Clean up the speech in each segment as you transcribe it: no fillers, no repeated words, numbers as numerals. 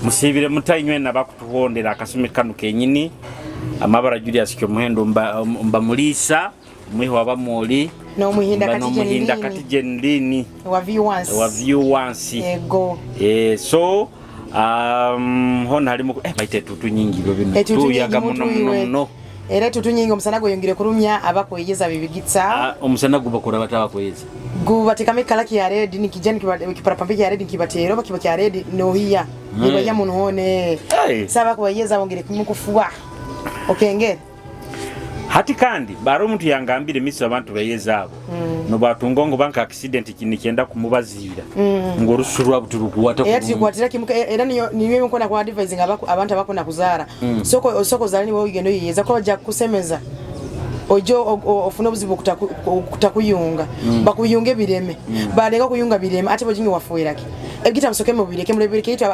Musiibire muta inywena abakutuhondera akasumi kanu kenyini? Amabara Julius Kyomuhendo, mba, mba muliisa omwihi wabamwoli N'omuhinda mba kati n'omuhinda Jenlini. Kati Jenlini wa View Once. Wa View Once. Ego. So hona halimu baita etutu nyingi ibyo bino. Etutu nyingi. Tuyaga muno muno. Mutuiwe. Muno. Era etutu nyingi, omusana gweyongire kurumya abakweyeza bibigitsa. Ah, omusana gubakora bata abakweyeza? Gubatekamu ekikala kya red, nikija nikiparapampa kya red, nikibateera oba kiba kya red nohiya nibahya muno hoona. Hey. So abakubayeza bongere kimu kufuba okengere. Hati kandi bari omuntu yangambire misi abantu beyeza abo nobatunga ngo banka accident nikyenda kumubaziira ngo orusu rwabo turukuwata. Era tirikwatira kimu, era niyo nkona ku advising abantu abakuna kuzaara. Soko ozale niwe ogenda oyeyeza, kuba bajja kukusemeza ojo ofune obuzibu okutakuyunga, bakuyunga ebireme, balenga okuyunga bireme, ate bojinyi wafuiraki ebigita. Musoke mubireke, mulebireke itu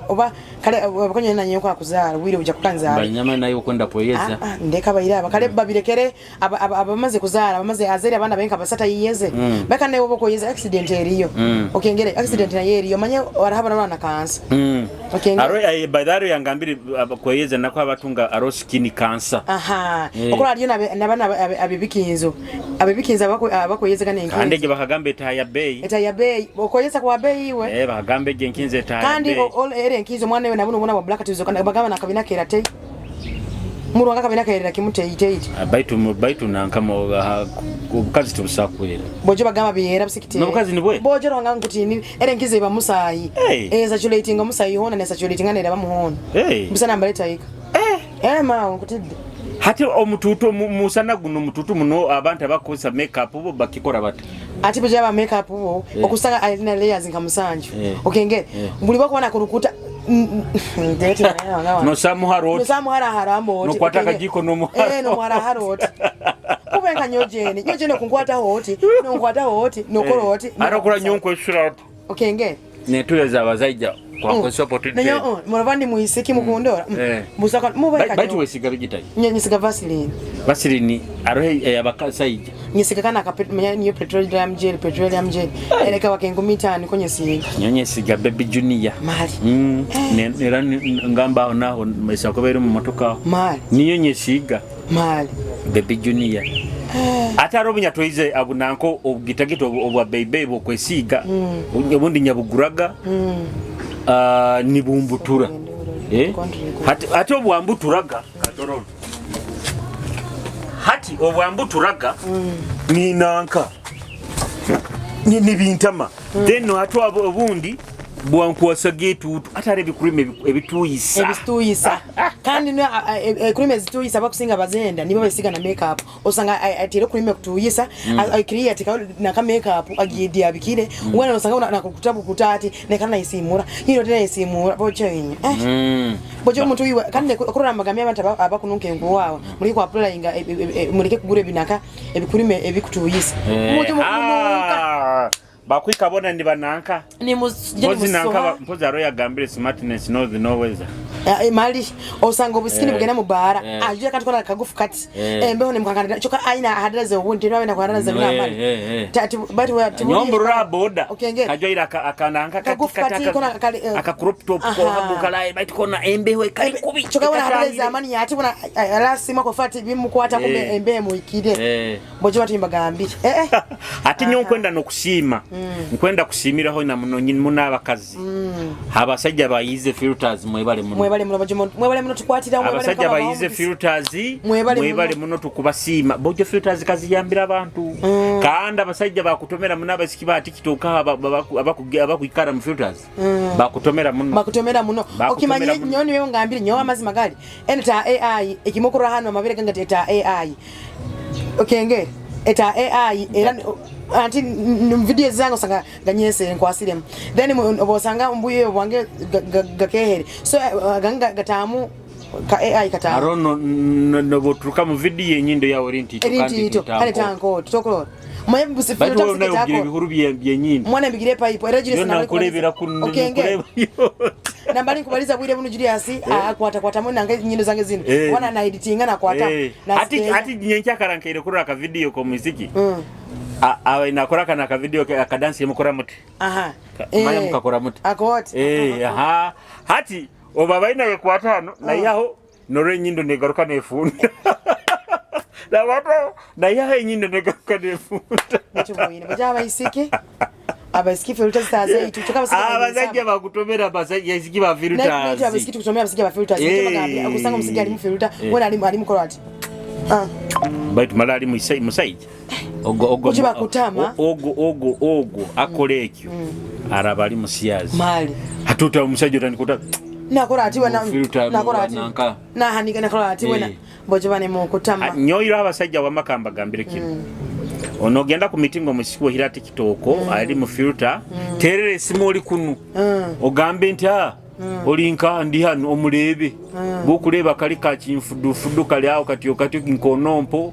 oba kale abakonye nanyo kwa kuzaara bwire buja kukanzaara. Banyama nayo okwenda kweyeza. Ah, ah, ndeka baire aba kale babirekere abamaze kuzaara, abamaze azere abaana benka basata yiyeze. Baka naye oba okoyeza accident eriyo. Okengere accident naye eriyo, manye warahaba nabana kansa. Okengere. Aro by the way yangambire kweyeza nako abatunga aro skin cancer. Aha. Eh. Okola aliyo nabana abebikinzo abakoyeza gane. Kandi enkinzo ege bakagamba etaya bei. Eta ya bei, okoyeza kwa bei iwe. Bakagamba ege enkinzo etaya Kandi bei. era enkinzo mwana we nabuno ubona wa black tuzo kandi bagamba nakabina kera te murwanga kabina kerera kimu teiteite. Ah, baitu nankamo obukazi tubusakwera. Bojo bagamba biyera busikite. N'obukazi nibwe? Bojo rwanga nkutini era enkizo eba musayi. Hey. Esaturating omusayi hona ne saturating nera bamuhona. Hey. Busana mbaleta ika ma nkutidde. Hati omutuutu musana guno mutuutu muno, abantu abakozesa makeup bo bakikora bata? Ati buja ba makeup bo okusanga alina layers nka 7. Okengere buli bakuba kurukuta Nosamuhara oti. Nosamuhara harambo oti. Nokwata akajiko nomuhara. Nomuhara hara oti kubenka nyojene nyojene kunkwataho oti nonkwataho oti nokora oti. Arokora nyonkwesura oti. Okengere. Netuyeza abazaija kwakozesa opportunity. Nayo murava ndi muisiki mukundora. Busaka mubenka. Baitu wesiga bigitayi? Nyesiga Vaseline. Vaseline arohe abakasaija. Nyesiga kana ka niyo petroleum gel, petroleum gel ereka wakenkumi 5 ko nyesiga. Nyonyesiga Baby Junior. Mali. Era ngamba aho naho esakuba eri mu motoka aho. Mali. Niyo nyesiga. Mali. Baby Junior. Ate ari obunyatwaize abunanko obugitagita obwa beibei bwokwesiiga, obundi nyabuguraga, nibumbutura. Hati obwambuturaga katorono, hati obwambuturaga ninanka nibintama, then hati obundi bwankwasaga etuutu, ate ari ebikurima ebituyisa. Ebituyisa kandi no ekurima ezituyisa bakusinga bazenda nibo besiga na makeup, osanga atire kurima kutuyisa create naka makeup agidi abikire wena, osanga nakukutabu kutati nekana naisimura yino tena isimura bocho inyo. Bojo omuntu iwe kandi okurora amagambo abantu abakununka enguwawa muleke kwapplyinga, muleke kugura ebinaka ebikurime ebikutuyisa mujo mukununka. Ah, bakwika bona ni bananka. Ni mpozi nanka mpozi aro yagambire smartness knows no weather. Mali osanga obusikini bugenda mu baara. Ajuja kati kola kagufu kati embeho nemukankanira kyoka aina hadaraze obundi tebabenda kuhadaraze bina amani. Tati bati Nyomburura boda. Okengere. Kajwaira akananka kati. Kagufu kati, kona aka crop top ko baitu kona embeho ekali kubi. Kyoka bona hadaraze amani ati bona alasima ko fati bimukwata kumbe embeho muikire. Bojo bati mbagambire Ate nyo nkwenda nokusiima, nkwenda kusiimiraho na muno muno abakazi, abasajja bayize filters, mwebale muno. Mwebale muno bojo, mwebale muno tukwatira, mwebale. Abasajja Mukama bayize abahe filters. Mwebale. Mwebale muno tukubasiima bojo, filters kaziyambira abantu, kandi abasajja bakutomera muno abasiki ba TikTok abakwikara mu filters bakutomera muno. Bakutomera muno. Bakutomera Okimanyire muno. nyo niwe ngambire nyo amazima gali ene ta AI ekimokurora hano amabere ganga eta AI okenge eta AI era anti video zange osanga ganyese nkwasiremu, then obosanga mbuye bwange gakehere so ganga gatamu ka AI katamu. Aro no boturuka mu video enyindo yawe eri ntito. Eri Kandi ntito kale tanko tokorora mwe baitu wewe nawe ugira ebihuru byenyindo. Mwana mbigire pipe era Julius. Yo nakurebera ku Okenge. nkureba. Nambali nkubaliza bwire buno Julius akwata kwata mu nange nyindo zange zino. Wana na editinga na kwata. Ati nyenkyakara nkaire kurora aka video ko muziki. Awe nakora kana aka video akadansi mukora muti. Aha. Maya mukakora muti. Akoti. Aha, hati Oba baina yekwata hano nayaho norwo enyindo negaruka nefunda, nakwata nayaho enyindo negaruka nefunda. Ekyo baja abaisiki, abaisiki filters zaitu kyokka abasajja. Abasajja bakutomera, abasajja isiki ba filters. Abaisiki tukutomera, abasajja ba filters. Bagambye okusanga omusajja alimu filter, wena alimu alimu kola ati, ah. Baitu mala ali musajja ogwo ogwo. Kuki bakutama? Ogwo ogwo ogwo akola ekyo araba ali musiyazi. Mali. Hatuta omusajja otandika nakola ati wena. Filter. Nakola ati. Nanka. Nahanika, nakola ati wena. Boje bane mu kutama. Nyoyiro abasajja wamakamba gambire kino, ono ogenda ku mitingo, omusiki wehira TikTok ali mu filter, terera esimu oli kunu, ogambe nti a olinka ndi hano, omurebe bwokureba kali kakinfudufudu kali awo katyo katyo nkonompo,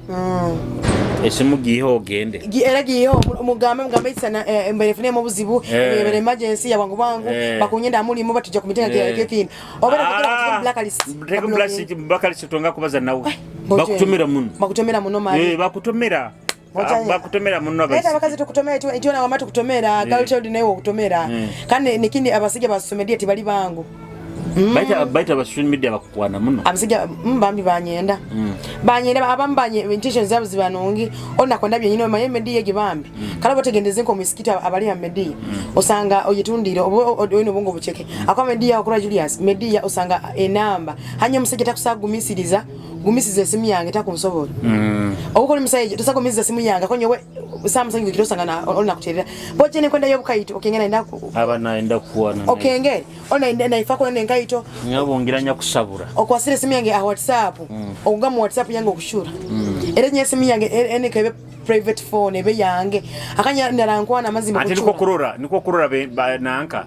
esimu giihe ogende. Era giyo mugambe, mugambe isana mbere funemo obuzibu. Ebere emergency ya bwangu bwangu. Bakunyenda mulimu batujja ku mitingo. Kindi obera kugira ku blacklist. Take blacklist, blacklist tonga kubaza nawe. Bakutomera muno. Bakutomera muno mali. Bakutomera. Bakutomera muno. Naye abaisiki. Abakazi tukutomera itwe na wama tukutomera, girl child naye okutomera. Kandi nikindi abasajja ba social media tibali bangu. Baita ba social media bakukwana muno. Abasajja bambi banyenda, banyenda abamu banye intentions zabo ziba nungi, onakwenda byenyini omaye media egi bambi kale botegendeze nko misikiti abali ya media osanga oyitundire oba oyina obwongo buceke akwa media okura Julius media osanga enamba hanya omusajja takusagumisiriza gumisiza esimu yange takunsobola. Obukola omusajja tosagumisiza esimu yange akonyewe Samsung kirosanga na olina kuterera boje nekwenda yobukaito okengera enda Aba naenda kuwana. Okengere ona naifako nenkaito. Nyabongira nyakusabura. Okwasira esimu yange aha WhatsApp, okugamba mu WhatsApp yange okushura, era nye esimu yange eneka ebe private phone ebe yange akanya ndarankwana amazima. Ate niko kurora nanka.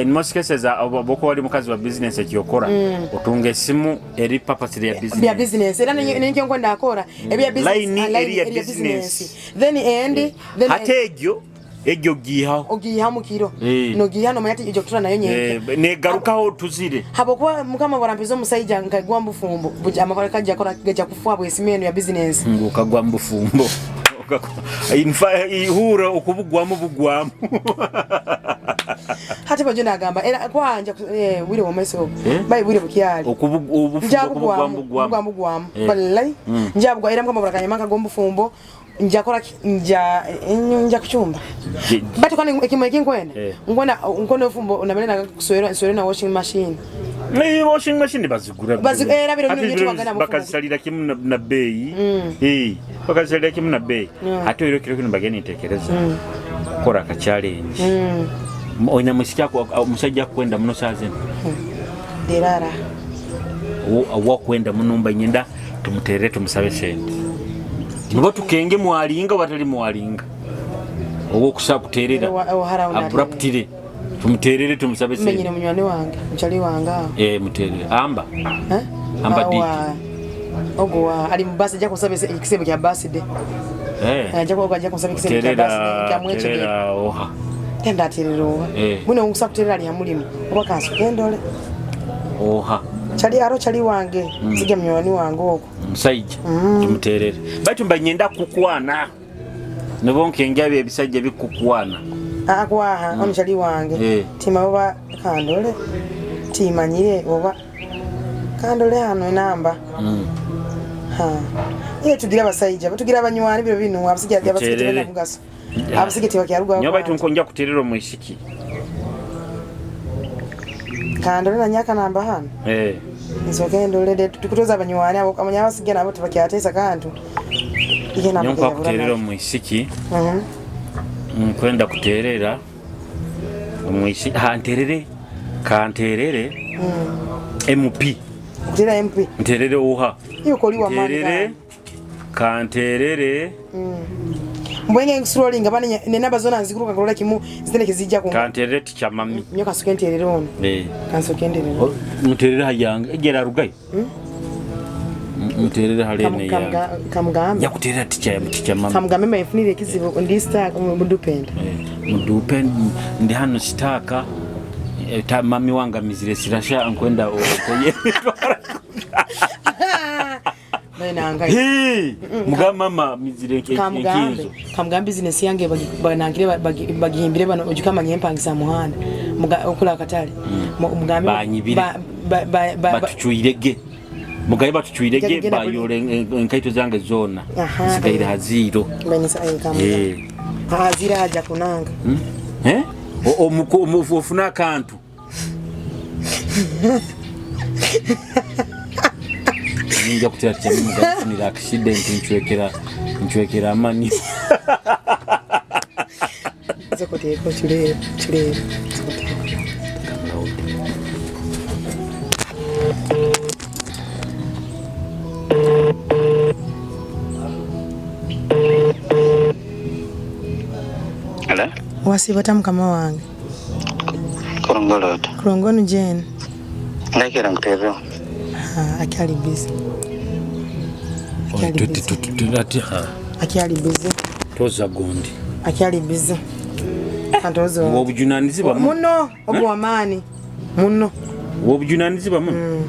In most cases bwokuba wali mukazi wa business, ekyokora otunga esimu eri purpose ya business. Bya business era nenkyo nkwenda akora ebya business. Line ah, line eri ya eri ya business. Then and then Ate egyo gihaho. Ogiha mu kiro. Nogiha nomanya ati ijja kutura nayo nyenke. Negarukaho tuzire. Habwokuba mukama barampiza omusajja nkagwa mu bufumbo amabara kajja kora gajja kufuwa bwesimu eno ya business. Ngukagwa mu bufumbo. Ihura okubugwamu bugwamu. Hati bajo nagamba era kwanja wire womaiso. Bayi wire bukyali. Obufumbo okubugwamu bugwamu. Bugwamu bugwamu. Wallahi njabugwa era mukama barakanya maka gomufumbo njakora nja kuchumba. But kwani ekimwe ekinkwenda nkwenda nkono ofumbo unamene na kuswera nswera na washing machine. Washing machine bazigura. Era biro Ate bino biro baganda mu bakazisalira kimu na bbeeyi. Bakazisalira kimu na bbeeyi. Ate era kiro kino bagenda ntekereza kukola aka challenge. Oyina musiki omusajja akwenda muno saa zino? Derara. Wakwenda muno mba nyenda tumuterere tumusabe sente nibo tukenge mwalinga watali mwalinga owokusa kuterera. Abruptly tumuterere tumusabe menyine sente. Munywani wange mukyali wange awo. Muterere amba. Eh? Amba. Awa, Diki. Ogwo ali mu basi ajja kunsaba ekisebo kya birthday. Ajja kunsaba ekisebo kya birthday kya mwekigere. Terera oha. Tenda aterera oba. Muno nkusa kuterera ali mulimu oba kansoke ndole. Oha. Kyali aro kyali wange sijja munywani wange ogwo. Omusajja tumuterere baitu mba nyenda kukwana nibo nkenga ebisajja bikukwana. Akwaha ono kyali wange. Tima oba kandole timanyire oba kandole hano enamba. Ha. Ile tugira abasajja batugira abanywani biro bino abasajja abasajja Muterere. tebana mugaso abasajja tebakyaruga. Nyo baitu nkonja kuterera omwisiki. Kandole nanyaka namba hano. Nsoke ndole tukutoza abanywani abo amanya abasajja nabo tebakyateesa kantu. Ihe namba Nyo kejabura nkakuterera nayo. omwisiki. Nkwenda kuterera omwisiki ha nterere kanterere MP. Okutera MP. Nterere oha. Yuko oli wa maani. Nterere kanterere. Mbwenge nkuscrollinga bane nenamba zona nzikuruka kulola kimu zitene kizijja ku Kanterere tichamami. Nyo kasuke nterere ono. Kansoke nterere. Muterere hayange egera rugayi muterere halene yange. Kamugambe. Njakuterera tichamami. Kamugambe maifunire ekizibu ndi star mudupenda. Mudupe ndi hano sitaka mami wange amizire sirasha nkwenda okoye. Nangaye. Hii, mugamba mama mizire Kamugambe enkinzo. Kamugambe bizinesi yange banangire bagihimbire bano ojukamanya empangisa muhanda okola akatale. Mugambe Banyibire. Batucwirege mugabe batucwirege. Njagenda Bayora enkaito zange zona. Aha. Nsigaire haziiro. Eh. Azira aja kunanga. Eh? Ofune akantu ninja kutera kyamugafunira accident ncwekera amani. Zokoteeko kireero kireero. Hello? Wasiiba ta mukama wange? Kurongolota. Kulongonu Jane. Ndakira nkuteereho. Ah, akyali busy. Akyali busy. Akyali busy. Toza gundi. Akyali busy. Kantozo. Obujunanizibwa muno. Muno ogwo wamaani muno. Obujunanizibwa muno.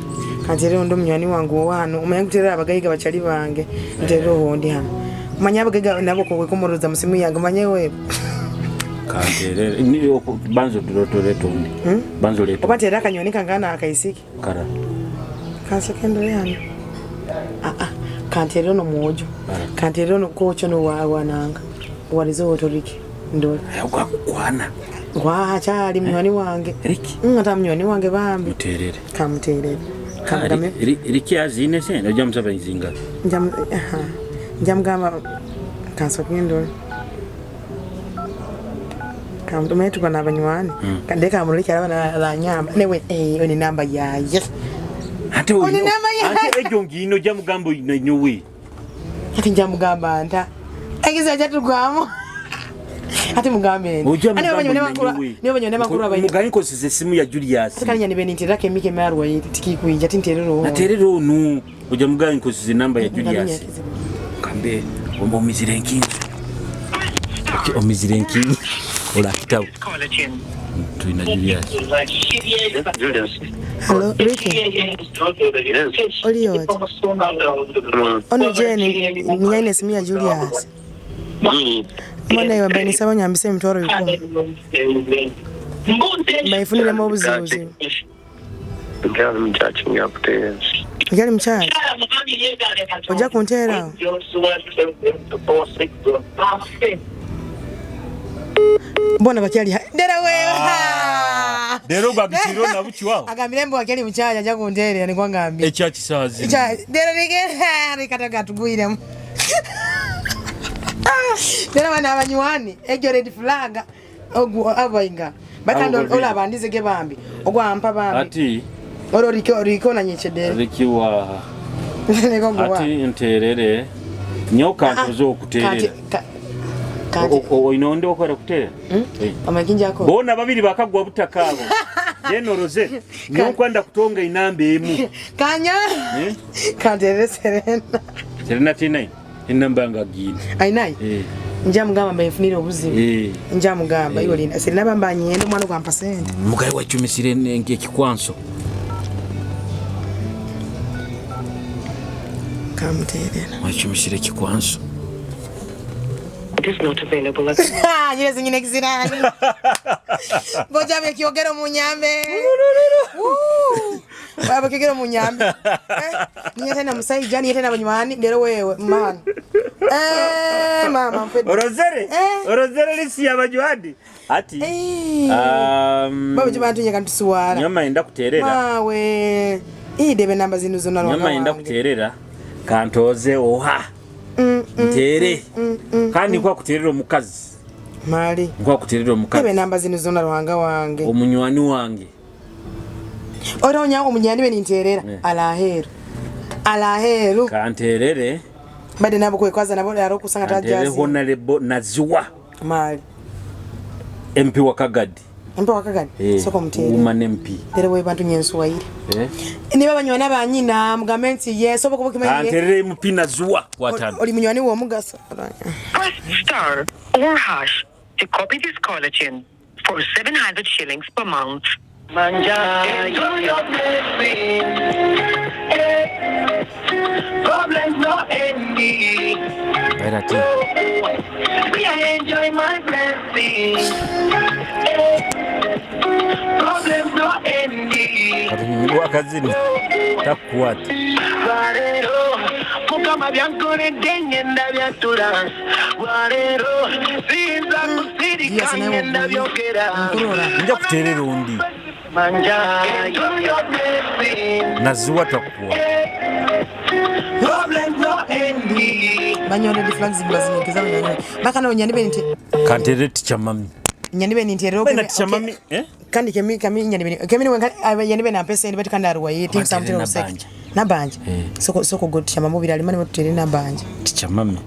Kanti era ondi omunywani wange owano omanye nkuterera abagayiga bakyali bange nterera owondi hano omanye abagayiga nabo kwekumoroza musimu yange omanye we. Kanterere banzo tulotoletonde banzo leto. Oba nterera akanywani kange ana akaisiki. Kara. Kansekendere hano aa kanterera ono mwojo kanterera ono kocho no wananga walizo otoriki ndole. Gwakukwana. Wakyali munywani wange. Riki. Ata munywani wange bambi. Muterere. Kamuterere. Kamugambe. Riki azine sente ojja musaba nzinga. Aha. Njamugamba kansokendole kamutumaye tuba n'abanywani ndeka kamuleke alaba nalanyamba newe eh, oni namba yaye. Ate Oni namba yaye. Ate ejo ngino ojja mugamba oyina nyowe. Ate njamugamba nta ekizibu kyatugwamu ate mugambe nti Ojja Ate mugamba nibo oyina banywani nyowe. nibo banywani bakuru abayi. Mugaye nkozesa esimu ya Julius. Ate kalinya nibe nintererako emika emarwaire tikikwija tinterera owo. Aterera onu ojja mugaye nkozesa enamba ya Julius. Kambe omizire enkinzo. Okay, omizire enkinzo. Ola kitabu. Tulina Julius. Julius. Hello, Ricky. Yes. Oli oti? Ono Jane nyaine esimu ya Julius. Mbona iwe mbaye nisaba nyambise emitwaro 10,000. Mbayifuniremu obuzibuzibu. Nkyali mu kyaki njakuteereza. Okyali mukyali? Ojja kunteerawo? Mbona bakyali ddala wewe. Leero gwagitiro nabukiwawo. Agambire mbu akyali mukyali ajja kunteerera nikwangambye. Ekyakisaazi. Ddala rikata gatugwiremu. Ddala bano abanywani ejo red flag ogu abainga. Bakandi Abo olaba ndizege bambi ogwampa bambi. Ati Olwo riko riko nanyechedere. rikiwa Niko guwa. ati nterere nyoka ntoze okuterera. Kanti Oyina onde okwera kuterera? Eh. amakinjako. Bona babiri bakagwa butaka abo. Jenoroze nyokwanda kutonga inamba emu. Kanya. Eh? Kanterere Serena. Serena T9 enamba nga gini. Ainayi. Eh. Nja mugamba mbayifunire obuzibu. Eh. Nja mugamba iwe linda Serena bamba nyendo omwana gwampa sente. Mugaye wachumisire ekikwanso. Kamuterera. Wachumisire ekikwanso. Nyine zinyine ekizirani. Boja byekyogero munyambe. Waba kyogero munyambe. Eh, niye tena musajja niye tena banywani ndero wewe man. Eh mama mfedde. Orozere. Eh. Orozere lisi y'abajwadi. Ati. Eh. Baba kibantu kantusuwala. Nyama enda kuterera. Mawe. Idebe namba zino zonna lwanga Nyama enda wange. kuterera. Kantoze oha. Ntere. Kandi nkwa kuterera omukazi. Mali. Nkwa kuterera Idebe omukazi. namba zino zonna lwanga wange. Omunywani wange. Ora onyango omunyani we ninterera Eh. alaheru. Alaheru. Kanterere. Mbadde nabo kwekwaza nabo aro kusanga Kanterere tajazi. honorable Naziwa. Mali. MP wa Kagadi. Mpa wakagani. Eh, Soko mutere. Woman MP. Tere we bantu nyensuwaire. Eh. Niba banywani banyina mugambe nti yes oba kuba kimanyi. Kanterere MP Naziwa watano. Oli munywani w'omugaso. Press star or hash to copy this caller tune for 700 shillings per month. Problems no ending. Era ti. Me I enjoy my blessing. Eh. Problems no ending. Katunyumirwa akazina takukwata. Lwaleero Mukama byankoledde ngenda byatula. Lwaleero siyinza kusirika Yes, naye ngenda waggulu. byogera. Nkurora. Nja kuteerera ondi. Manja. Enjoy your blessing. Naziwa takukwata. Problems no ending. Banyola red flags bazinyekeza banyola. Baka no nyanibe nti Kanteerere tica mami. nyanibe nti ero. Bena tica mami. Eh? Kandi kemi kami nyanibe kemi ni wenka nyanibe na pesa ndi kandi aruwa ye think something Obaterere of sek. Nabanja. Nabanja. Eh. Soko soko go tica mami birali mani mutere nabanja. Tica mami.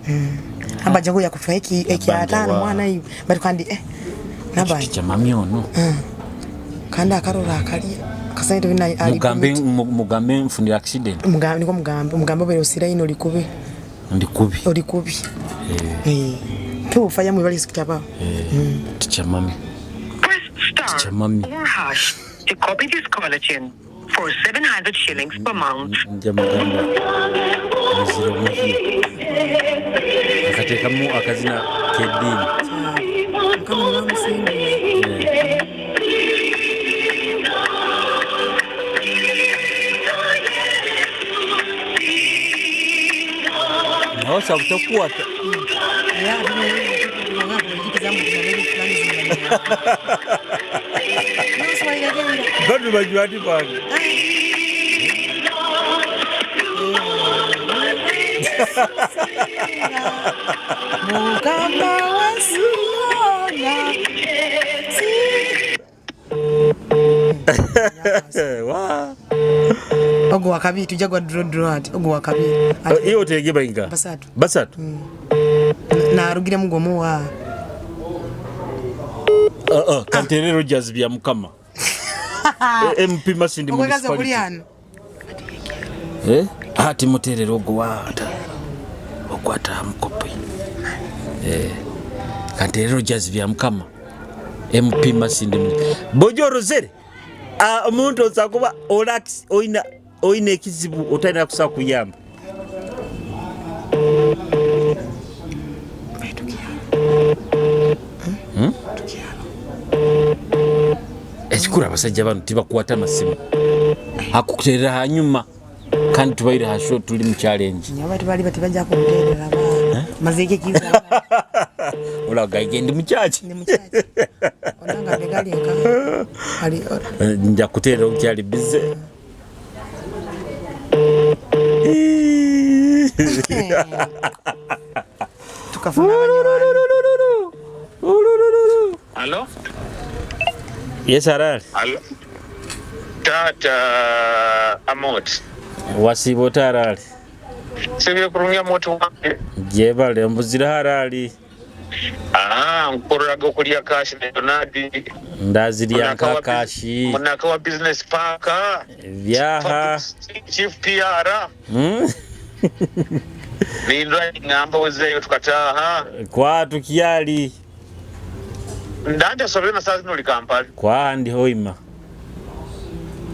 Nabanja go yakutwa eki eki Nabanja atano wa- mwana iwe. But kandi eh nabanja Tica mami ono. kandi akarora akalya kasente bina ali Mugambe mugambe nfunira accident. mugambe niko mugambe mugambe obere osira ino likubi Ndi kubi. oli kubi eh tufa yamwe bali sikutaba Tica mami. Press star Teacher, mommy. or hash to copy this caller tune for 700 shillings per month. Nja mugamba. Muziro muhi. Akateekamu akazina k'eddiini. mukama niwamusinga Nawe osaba takukwata. Bano banywani bange. mukama wasiyona Wa. ogwo wakabi tujja gwa drodro ati ogwo wakabi Iyo oteege bainga? Basatu. Basatu. narugiremu gwomuwa Ah, ah, Kanteere Rogers bya Mukama. MP Masindi okwekaza okuli Municipality. ano Eh? Ah, timuteerera ogwo waata. Okwata mukopi. Eh. Kanteere Rogers bya Mukama. MP Masindi. Bojo Rosere. Ah, omuntu osa kuba olax oina oina ekizibu otalina kusa kuyamba. Ekikulu abasajja bano tibakwata masimu. Akukuteerera hanyuma kandi tubaire hasho tuli mu challenge. nyawo bati bali bati bajja kunteerera ba mazeeko ekiza Olagaige ndi mukyaki. ndi mukyaki onanga begali nka ali Nja kuteerera okyali bize. tukafuna abanywani Hello? Yes, Arali. Hello? Tata Amot. Wasiiba ota Arali. Sibye kurungi Amot wange. Gyebale mbuzira Arali. Ah, nkukoreraga okulya kashi ne Donadi. Ndazirya nka kashi. Munaka wa business park. Byaha. Chief PR. Hmm? Nindwa ngamba wezeyo tukataha. Kwa tukyali. Ndanja sobere na saa zino oli Kampala. Kwa ndi hoima.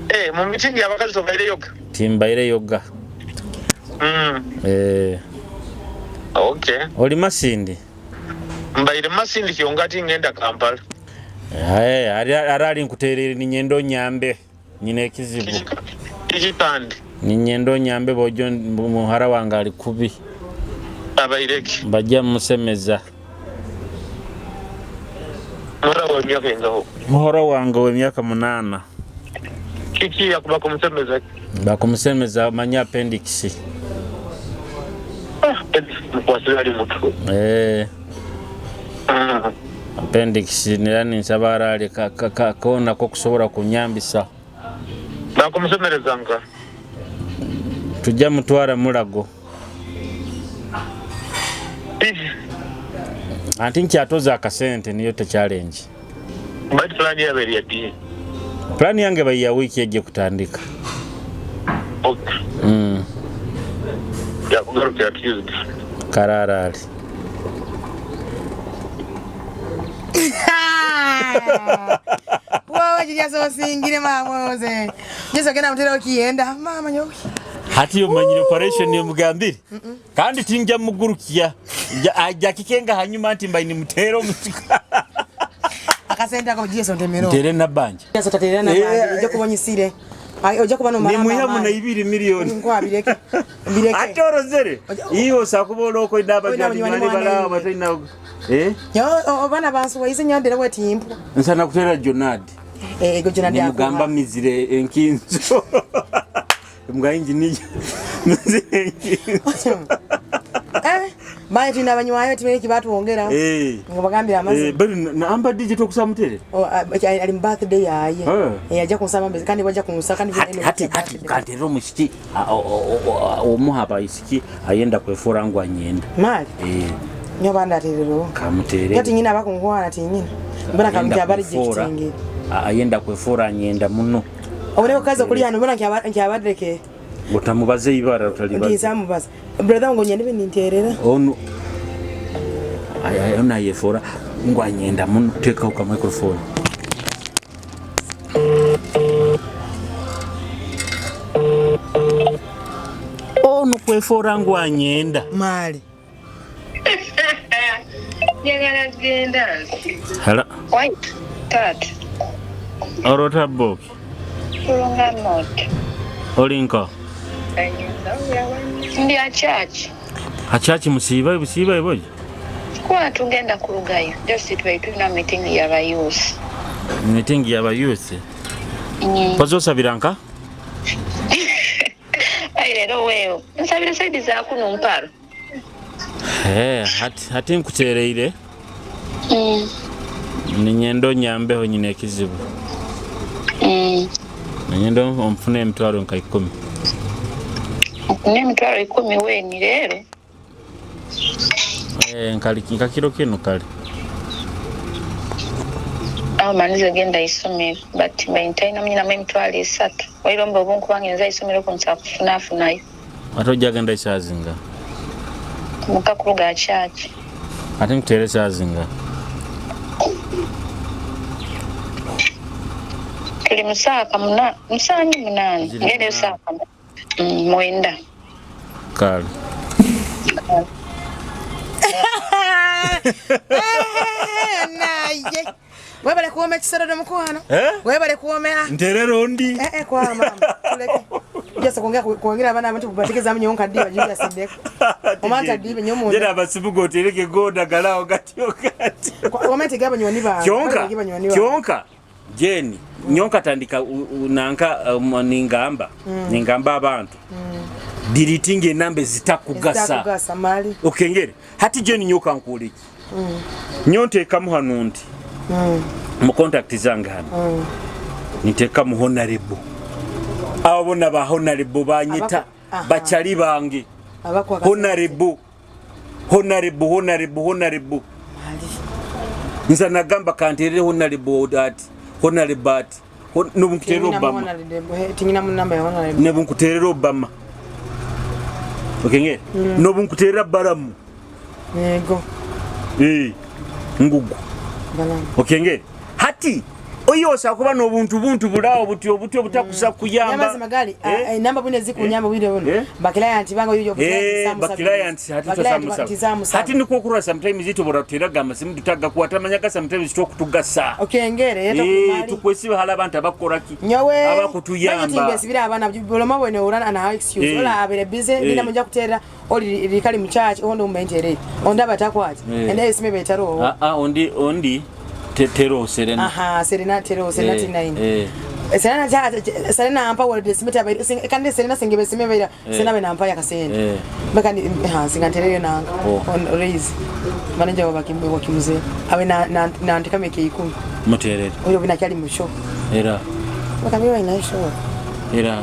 Eh, mu meeting y'abakazi tobaireyo. Timbaire yoga. Eh, Okay. oli Masindi. Mbaire Masindi kyonga ngenda Kampala. Aye, Arali nkuteerere ninyenda onyambe. Nyina ekizibu. Kiki kandi? Ninyenda onyambe bojo muhara wange ali kubi. Abaireki. Bajja musemeza. Muhara wa myaka engaho. Muhara wange w'emyaka 8. Kiki yakuba kumusemeza? Bakumusemeza manya appendix. Mukwasira ali mutu. Eh, appendix nera ninsaba Arali kona ko kusobola kunyambisa. Bakumusemereza nka. Tujja mutwara Mulago. Anti nkyatoza akasente niyo te challenge. Bati plan yabeere ya ddi? Plan yange bayiya wiiki ejje kutandika. Okay. Yakugarukira Tuesday. Kararali. Wowe kirya sosingire mama oze. Jesu agenda mutera okiyenda mama nyowe. Hati omanyire operation omugambire kandi tinja mugurukya ajja kikenga hanyuma nti mbai nimuteera omusuka. Akasente ako Jesu ntemero. Ntere nabanja. Jesu taterera nabanja ojja kuba onyisire. Ai ojja kuba nomara. Nimuha muna 2 milioni. Nkwa bireke. Bireke. Ate orozere. Iyo sakuba oloko indaba Oina jani banywani bala mwana batalina eh Yo obana bansu waize nyandere wetimpu. Nsana kutera Jonad. Eh ego Jonad Nimugamba mizire enkinzo. Mga engineer. Mizire enkinzo. Eh baye tulina abanywayo timere kibatuwongera. Eh. Ngo bagambira amazima. Eh bali na amba DJ tokusa mutere. Oh, ali mu birthday yaye. Eh. Eh ajja kunsaba mbezi kandi wajja kunsa kandi Hati hati hati kantera omusiki omuhaba isiki ayenda kwefora ngu anyenda. Mali. Eh Nyo banda aterero. kamutere. Kati nyina abakunkwana tinyina. Mbona Ayenda kamti abali kwefora. jekitenge. Ayenda kwefora anyenda muno. Obone kaza kuli hano mbona nkyabadireke. Otamubaze ibara utalibaze. Ntizamubaza. Brother ngo nyende binterera. Ono ono ayefora ngu anyenda muno tekaho ka microphone. Ono kwefora ngu anyenda. Mali. Njagala genda nsi. Hala White, taata. orota boki Tulunga moto. olinka Ndi akyaki. akyaki musiiba busiiba eboji Kuba tugenda ku Lugayo. Just tubaire tulina meeting y'abayuusi. meeting y'abayuusi pozosabira nka Ayi leero weewo. Nsabira saidi za kuno mpalo. Eh, hati, hati nkutereire ninyenda onyambeho nyina ekizibu ninyenda onfune emitwaro nka 10. N'emitwaro 10 weeni leero. Eh, nkali nka kiro kino kali Awo manize genda isomero but mbaintalina munyinamu emitwaro 3. Wairomba obunkubanga nza isomero kunsa kufunaafunayo. Ate ojja genda esaazinga Muka ku Lugayo kyaki. Ate nkuteere esaazinga Tuli musaaka musanju 8. Ziri Ngendeyo 8. saaka 9. Kale Naye. Webale kuwoma ekisorero mukwano. Eh? Webale kuwomera. Nterera ondi Eh eh kwa mama. Tuleke. Just kuongea kuongera abana abantu bategeeza munyo nkaddi bajulia sindeko. Omanta dibe nyomo. Jera abasibuga otereke goda galao gatyo gatyo. Omanta gaba nywani ba. Kyonka kyonka Jeni nyonka tandika nanka ningamba ningamba abantu deleting enamba ezitakugasa. Zitakugasa mali. Okengere hati Jeni nyoka nkuoleki nyonteekamu hano nti mu contact zange hano niteekamu honorable abo bonna ba honorable banyita bakyali bange Abakwa honorable honorable honorable honorable Mali. Nza nagamba kanterere honorable ati honorable ati nobunkuterera Obama Tingina mu namba ya honorable. Nebunkuterera Obama okengere nobunkuterera Balamu Yego. eh ngugu Balamu. Okengere hati oyosa kuba n'obuntu buntu bulaawo buti obutyo obutakusa kuyamba. Nyamazi magali Eh? enamba bune zikunyamba bwire buno. Eh? Bakiliant banga yoyo Eh, bakiliant hati tosamusa. Hati nikwo okurora sometimes itobora tuteraga amasimu tutagakwata amanyaga sometimes tokutugasa. Okengere yeto Eh, kumali. tukwesiba hala abantu abakoraki Nyowe abakutuyamba. Besibira abana buloma bwene orana ana excuse. Eh. Ola abere busy Eh. nina muja kutera oli likali mu church ondo umentere. Onda batakwati. Eh. Ende esime betaro. Ah, ah, ondi ondi tero serena. Aha, Serena tero Serena Eh, T9. eh. Serena cha Serena ampa word simeta kandi Serena singebe simebera Serena bena ampa yakasende. Eh. Baka ni ha singanterere nanga Oh. on raise. Manager wa bakimuze. Awe na na na ndika meke 10. Muterere. Oyo bina kyali mu show. Era Baka biwa ina show. era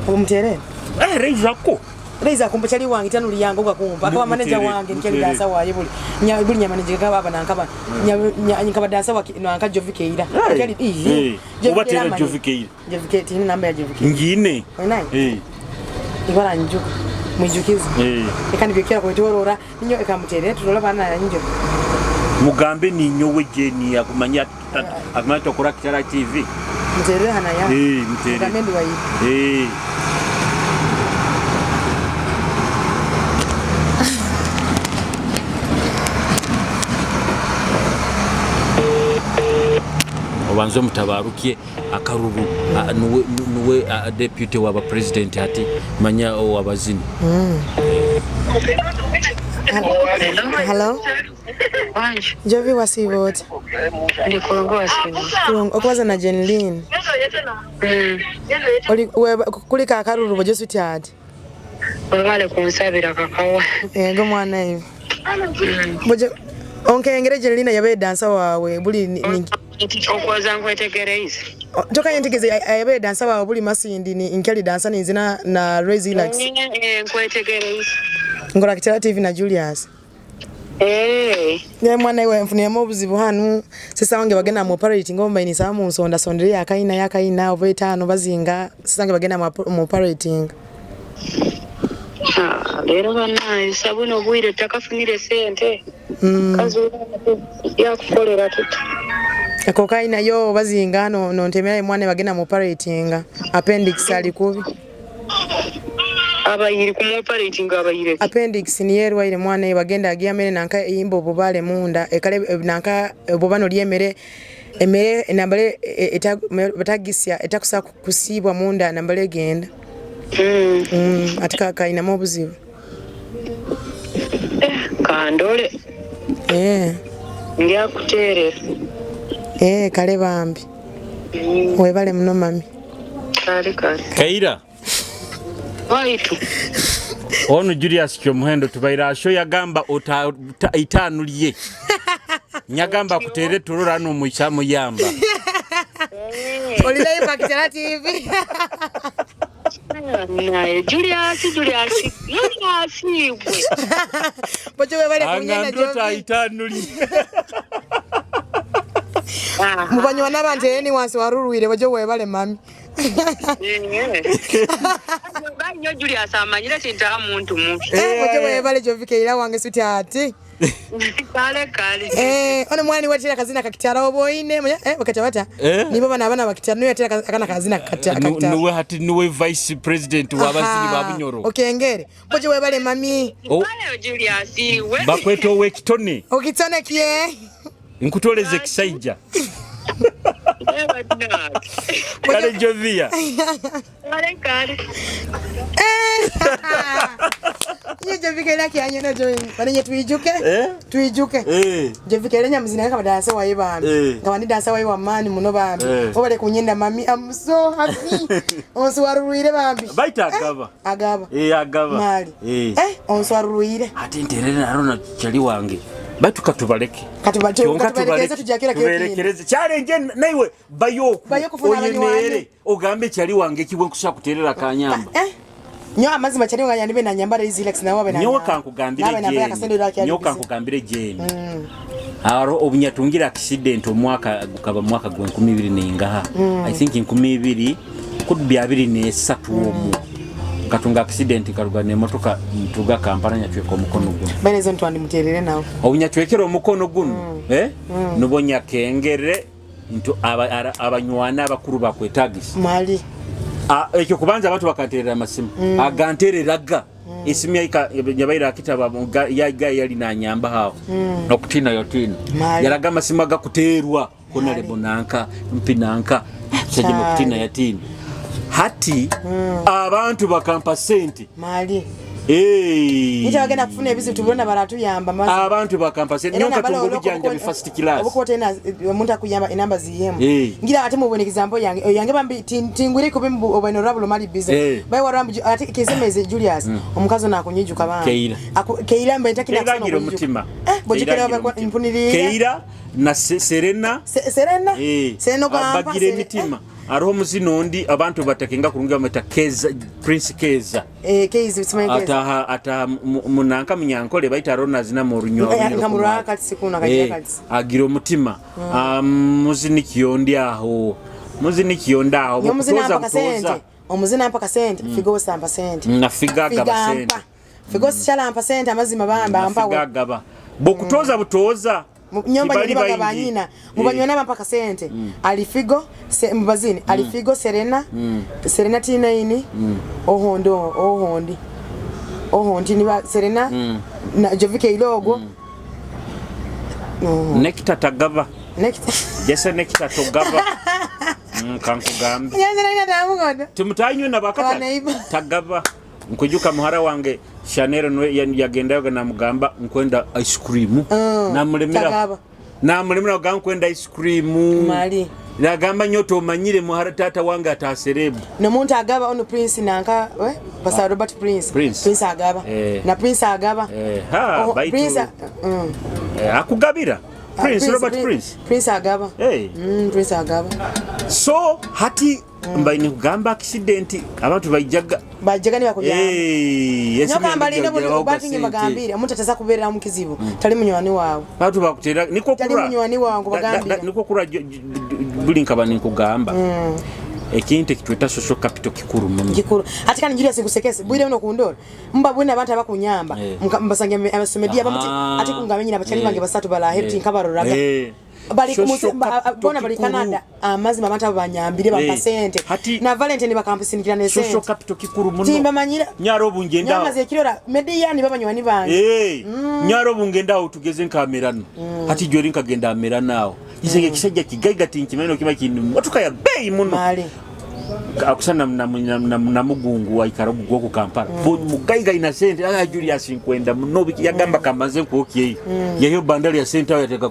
Umuterere. Eh, raise ako. Raise akumpa chali wange tanu liyango gakumpa. Akaba manager Muterere, wange nkyali muterere. dansa waye buli. Nya buli nya manager kaba aba nankaba. Nya nkaba dansa wa nanka Jovi Keira. Hey. Kyali Eh. Oba tera Jovi Keira. Jovi Keira tini namba ya Jovi Keira. Ngine. Oinayo? Eh. Ibara njuka. Mwijukizi. Eh. Eka nibyokera kwetorora ninyo ekamuterere turola bana ya njo. Mugambe ninyowe Jeni akumanya akumanya tokora Kitara TV. Muterere hana ya. Eh, muterere. Mugambe ndi wayi. Eh. Obanze omutabarukye akaruru nuwe, nuwe deputy waba president ati manya owabazini. Hello. Wanje. Jovi, wasiiba oti? Ndi kurungi, wasiiba? Kurungi. Okubaza na Jenlin. Oli kulika akaruru bojo sweetheart. Webale kunsabira kakawa. Ego mwana iwe. Bojo onkengere Jenlina yabe dansa wawe buli ni Okwoza nkwetegereize. Toka ntegeze yabe dansa wawe buli Masindi ni nkeli dansa ni zina na Relax. Nkwetegereize. Ngora Kitara TV na Julius. Ye mwana iwe, nfuniremu obuzibu hanu. Sisa wange bagenda mu operating omba ini mu nsonda sondere yakaina yakaina oba etaano bazinga sisa wange bagenda mu operating. Ah, leero bannaye sabuni obwire takafunire sente. Kazi yakukolera tuta? Ako kaina yo bazinga no ntemera mwana bagenda mu operating appendix ali kubi. Abayiri kumu operating abayire? Appendix niyo erwaire mwana ye bagenda agiamere nanka eyimba obubale munda ekale nanka obubano lyemere emere nambale batagisya etakusa kusiibwa munda nambale egenda. Ate kainamu obuzibu. Kandole. Ndyakuteerera. Kale bambi. Webale muno mami. Kale kale. Kaira. Waitu. Ono Julius Kyomuhendo tubaira asho yagamba ota itaanu lye. Nyagamba kutere turura no mucha muyamba. Oli live pa Kitara TV. Naye Julius, Julius, Julius gwe. Bojo webale kunyenda Angambira ota Jovi. itaanu lye. Mubanywa n'abantu eni wansi warurwire bojo webale mami. Nnyo Julius amanyire kintaa muntu mubi. Bojo webale Jovi Keira wange sweetheart. Kale kale. Ono mwani watera kazina kakitara oboine bakacha bata. Nibo bana abana bakitara niyo yatera akana kazina kakitara. Nuwe hati nuwe vice president w'abazini ba Bunyoro. Okengere. Bojo webale mami. Kale Julius we. Bakweta ow'ekitone. Okitone kiye. Nkutoleze kisaija. Kale Jovia. Kale kale. Ye Jovi Keira kyanyona Jovi. Banenye twijuke. Twijuke. Jovi Keira nyamuzina kama dansa waye bambi. Nga ndi dansa waye wa mani muno bambi. Obale kunyenda mami, I'm so happy. Onswarurwire bambi. Baita agaba. Agaba. Agaba. Mali. Onswarurwire. Ate nterere narona kyali wange. Batu katubaleke. Katubaleke tujakira tuberekereze. Challenge naiwe bayoku. Oyemere ogambe kyali wange kibwe nkusha kuterera kanyamba. Nyo amazima kyali wange yandibe na nyambara izi Lex nawe na. Nyowe kankugambire jeni. Nyowe kankugambire jeni. Aro obunyatungira accident omwaka gukaba mwaka gwa 2004. I think 2000 could be 2003 omwo. Katunga accident karuga nemotoka ntuga Kampala nyachweka omukono guno. Bene ntwandi muterere nawe. Obunyachwekera omukono guno. Nubonya kengere ntu abanywana abakuru bakwetagisa. Mali. Ekyo kubanza abantu bakanterera amasimu. Agantereraga. Isimu yaika nyabaira akitaba ya yali nanyamba hawo. Nokutina yotina. Yaraga amasimu agakuterwa kona lebonanka mpinanka sajima kutina yatina. Hati abantu bakampa sente. Mali. Nita bagenda kufuna ebizibu tubona baratuyamba mazi. Abantu bakampa sente nyoka tungo bijanja bi first class. Obuko tena omuntu akuyamba enamba ziyemu. Ngira ate mubone example yange yange bambi tingwire ko bimbu obeno rabulo mali busy. Bayi warambu ate kizemeze Julius omukazo nakunyijuka bambi. Keira. Keira mbe ntakina kusoma. Keira mutima. Bojikera bakimpunirira. Keira na Serena. Serena. Serena kwa bagire mitima. Aroho muzino ndi abantu batakenga kurunga bameta Keza Prince Keza. Keza simanyi Keza. Ataha ataha munanka munyankole baita rona zina mu runyo. Nkamura kati sikuna kagira kati. Agira omutima. Muzini kiyondi aho. Muzini kiyonda aho. Muzina mpaka sente. Omuzina mpaka sente. Figo sampa sente. Na figa gaba sente. Figo shala mpa sente amazima bamba mpa. Figa gaba. Bokutoza butoza. Nyomba nyumba gabanyina mubanywana mpaka sente alifigo mbazini alifigo Serena Serena T9 ohondo ohondi ohondi ni Serena na Jovike ilogo Nekita tagaba Jese nekita togaba. Kankugambe. Timutanywe nabakata tagaba. Nkujuka muhara wange Chanel nwe yagendayoga namugamba nkwenda ice cream. Namulemera. Namulemera gamba nkwenda ice cream. Mali. Nagamba nyo tomanyire muhara tata wange ataserebu. Nomuntu agaba ono Prince nanka we Pastor Robert Prince. Prince. Agaba. Na Prince agaba. Ha, Oh, baitu Prince akugabira. Prince, Robert Prince. Prince agaba. Hey. Prince agaba. So hati mbaine kugamba accident abantu baijaga Bajaga ni bakujamba. Eh, Nyoka mbalinde buli batinge bagambire omuntu ataza kubeera mu kizibu tali munywani waawe. Abantu bakutera niko Tali kura. munywani wangu bagambira. Niko kura buli nkaba nikugamba. Ekintu ekitweta social capital kikuru muno. Kikuru. Ati kandi Julius nkusekese bwire uno kundora. Mba bwine abantu abakunyamba. Mbasange abasomedia bamuti ati kungamenye n'abachali bange basatu bala heti nkabaroraga. Bali bona bali Canada amazima abantu abo banyambire bampa sente. Na Valentine bakampisindikira ne Social sente. capital kikuru muno. Timbamanyira. Nyaro bungenda. Nyamaze ekirora media ni babanywani bange. Nyaro bungenda aho tugeze nkamerano. Hati jori nkagenda amerana aho. Isenge kisajja kigaiga tinkimeno kiba kintu motoka ya bei muno. Mali. Akusana na mugungu wa ikaragu gwo ku Kampala. Mugaiga ina sente aya Julius nkwenda muno yagamba kamaze nkuokye. Yeyo bandali ya sente ayo yateka.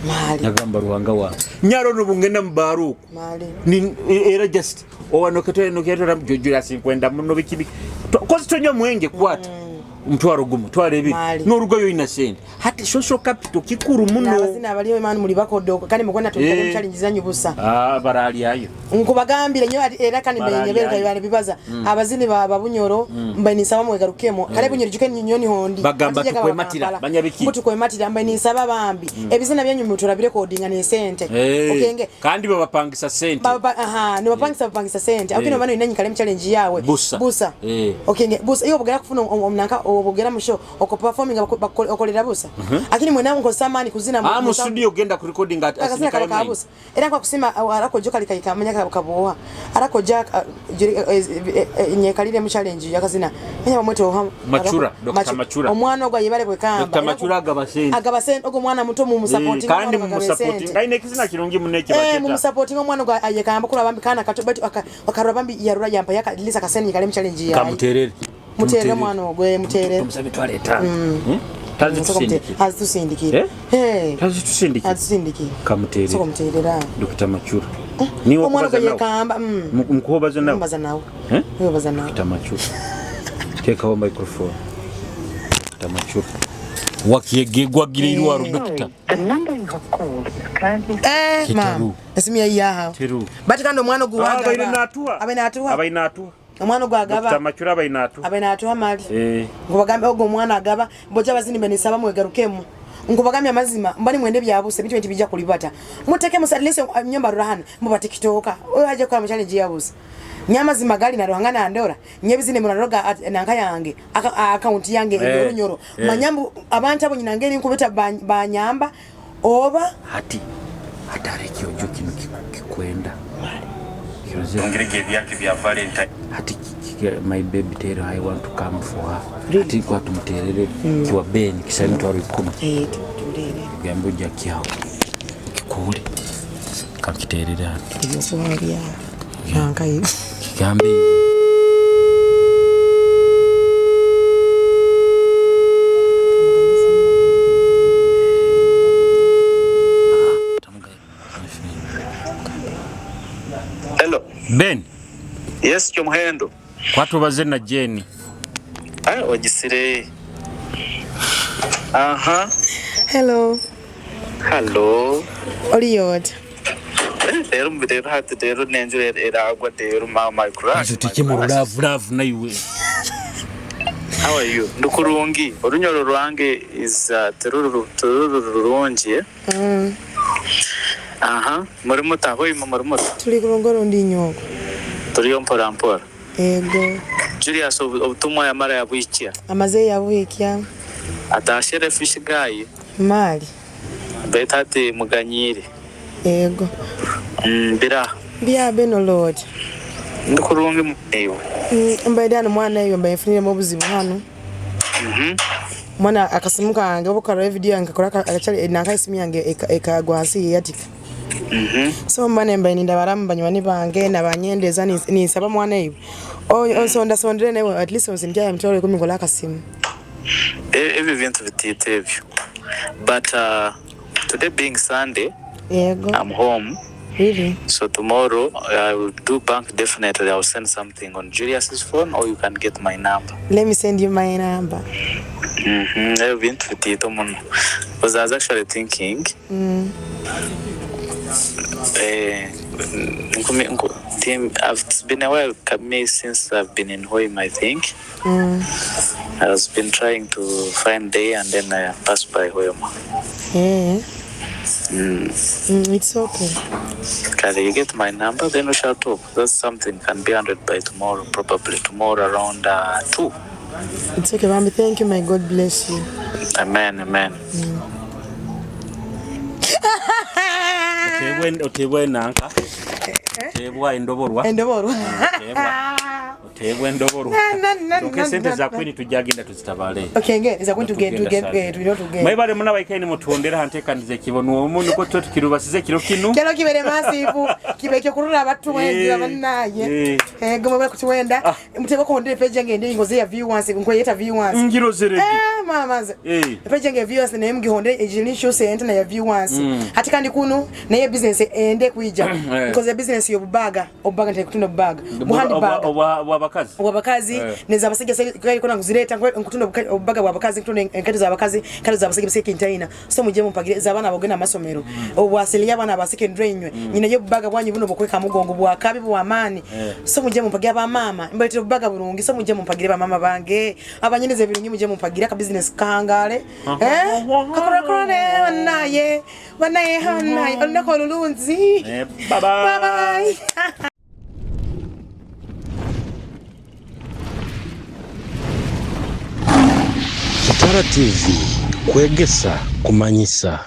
Mali. Yagamba ruhanga wa. Nyaro no bungenda mubaruku. Mali. Ni era just owano ketwe no ketwe Julius nkwenda muno biki. Kozi tonyo mwenge kwata. Mutwaro gumu tware ebi n'orugoyo ina sente. Hati social capital kikuru muno. N'abazina abaliyo imani muli bakodoka kandi mugona tukale challenge zanyu busa. Barali ayo. Nkubagambire nyo era kandi mbenye bali bibaza. Abazini ba babunyoro mbaye nisaba mwegarukemo. Kale bunyoro juke nyoni hondi. Bagamba tukwematira banyabiki. Mutukwematira mbaye nisaba bambi. Ebizina byanyu mutura birecordinga ne sente. Okenge kandi babapangisa sente. Baba aha ni bapangisa bapangisa sente. Akino bano inanyi kale challenge yawe. Busa. Okenge busa iyo bugera kufuna omnanka obugera musho oko performing okolera busa. Akini mwena nkosamani kuzina mu studio genda ku recording at asinikale kabusa. Era kwa kusima arakojo kali kaikamanya kaboha. Arakoja nyekalire mu challenge yakazina. Menya bamwete oha Machura, Dr. Machura. Omwana ogwa yebale kwekamba. Dr. Machura agaba sente. Agaba sente ogwo mwana muto mu supporting. Kandi mu supporting. Aine kizina kirungi muneke baketa. Mu supporting omwana ogwa ayekamba kula bambi kana kato batu akarura bambi yarura yampa yakalisa kaseni kale mu challenge yayi. Kamuterere. Muterere mwana ogwe muterere. Tumusabe twaleta. Tazitusindikira. Tazitusindikira. Tazitusindikira. Kamuterere. Soko muterera. Dr. Machura. Niwe omwana ogwa yekamba. Mkuhobaza nawe. Mbaza nawe. Mbaza nawe. Dr. Machura. Tekaho microphone. Dr. Machura. Wakiegegwagira irwaro Dr. The number you have called is currently Mama. Esimu yaha. Bati kandi omwana ogwa agaba. Abaina atuwa. Abaina atuwa. Omwana ogwa agaba. Dr. Machura abaina atuwa. Abaina atuwa mali. Ngobagambe ogwo omwana agaba mboja abazini benisaba mwegarukemo. Ngobagambe amazima mbani mwende byabuse bitu enti bijja kulibata. Muteke musalise nyomba rurahana muba TikToka. Oyo haje kwa challenge yabuse. Nyama zimagali na ruhangana andora nyebizine muraroga nanka yange account yange erunyoro manyambu abantu abo nyinangeri nkubeta banyamba oba hati hatareki ojo kino kikwenda Ongerege byake bya Valentine hati my baby tell I want to come for her hati kwa tumuterere kiwa ben kisali mtwaro 10 tumurere gambo jakiao kikule kakiterere hati ebyo nanka kigambe Hello. Ben. Yes, Kyomuhendo. Kwatubaze na Jenny. Ah, ogisire. Aha. Hello. Hello. Oliyot. Rero rero hati rero nenjure eragwa rero mama crush. Tutike mu love love naiwe. How are you? Ndukurungi. Orunyoro rwange is teruru teruru rurungi. Aha, muri mutaho ima muri muta. Tuli kurongoro ndi nyoko. Turiyo mpora mpora. Ego. Julius obutumwa yamara yabuikia. Amaze yabuikia. Atashere fish guy. Mali. Beta ati muganyire. Ego. Bira. Bya beno lord. Ndikurungi eyo. Mbaye dano mwana eyo mbaye mfunire mu buzibu hano. Mwana akasimu kange obu karora evidiyo yange kakora akacari nanka esimu yange ekagwa hansi yayatika. So mba nembaire nindabaramu banywani bange nabanyendeza ninsaba mwana iwe onsondasondere naiwe at least onsindikire aha mitwaro ikumi ngure akasimu. Ebyo bintu bitiito ebyo but today being Sunday Yego. I'm home Really? so tomorrow I will do bank definitely I will send something on Julius's phone or you can get my number. Let me send you my number. Ebyo bintu bitiito muno because I was actually thinking eh, it's been a while me since I've been in Hoima I think. I was been trying to find day and then I pass by Hoima. Yeah. It's okay. Can you get my number? Then we shall talk. That's something can be handled by tomorrow, probably tomorrow around 2. It's okay, Bambi. Thank you. May God bless you. Amen, amen. Oteebwa enanka oteebwa endoborwa. Endoborwa. Oteebwa endoborwa. Na, na, na, Kyonka na, esente na, za na. Queen tujja tuzitabale. Okay, nge za Queen tuge tulina tugende. Mwebale muna baikaini mutwondera hanteekaniza ekibono omu niko twe tukirubasize ekiro kinu. Kero kibere masifu kibe ekyokurura abatuwendera bannaye. Ego mwebale kutuwenda mutebe kuhondera page yange ndi ngozi ya viewers nkweyeta viewers. Ngiro zeregi. Mama nze. Page yange ya viewers naye mugihondere ejinisho sente na ya viewers. Ati kandi kuno naye business ende kuija. Nkoze business yobubaga, obubaga ntari kutunda obubaga. Buhandi baga. Obwabakazi. Obwabakazi neza abasajja kona nguzireta nkutunda obubaga bwabakazi nkutunda enkato z'abakazi enkato z'abasajja biseke container. So mujye mumpagire z'abaana abagenda amasomero. Obwasili y'abaana aba secondary inywe. Nyina yo bubaga bwanyu buno bukweka mugongo bwakabi bwamaani. So mujye mumpagire abamaama mbaletera obubaga burungi. So mujye mumpagire bamaama bange abanyineza ebirungi mujye mumpagire aka business kangale. Kakorakorane bannaye bannaye bannaye olunaku olulungi. Bye bye. Bye bye. Kitara TV kwegesa kumanyisa.